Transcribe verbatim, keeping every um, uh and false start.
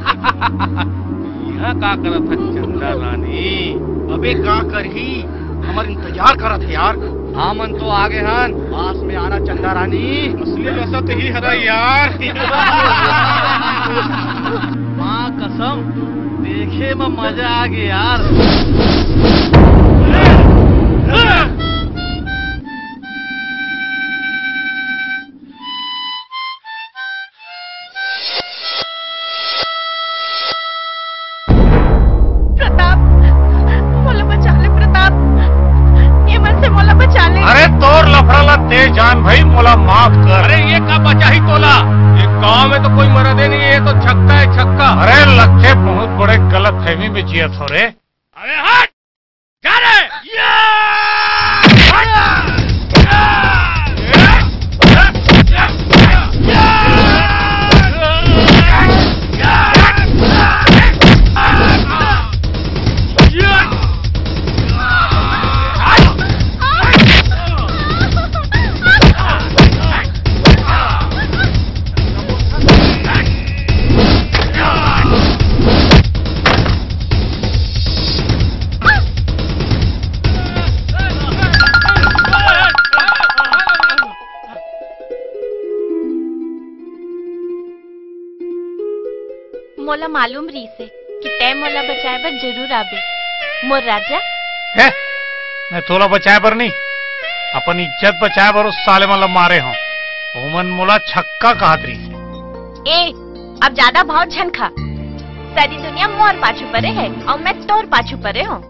इहाँ का करत हे चंदा रानी? अबे का करही, हमर इंतजार करत हे यार। हमन तो आगे हन, पास में आना चंदा रानी। असली नशा तो ही हरा यार। माँ कसम, देखे में मजा आ गया यार। प्रताप, मोला बचा ले प्रताप, ये मन से मोला बचा ले। अरे तोर लफड़ा ला दे जान भाई, मोला माफ कर। अरे ये का बचाही तोला? ये गांव में तो कोई मरदे नहीं है, ये तो छक्का है छक्का। अरे लखे बहुत बड़े गलतफहमी में जियत हो रे। अरे हट! जा रे! मोला मालूम रहिस हे कि तैं मोला बचाए बर जरूर आबे, मोर राजा। हे, मैं तोला बचाए बर नहीं, अपन इज्जत बचाए बर उस साले मन ला मारे हों। ओमन मोला छक्का कहत रहिस हे। ए, अब ज्यादा भाव झन खा। सारी दुनिया मोर पाछू परे हे अउ मैं तोर पाछू परे हों।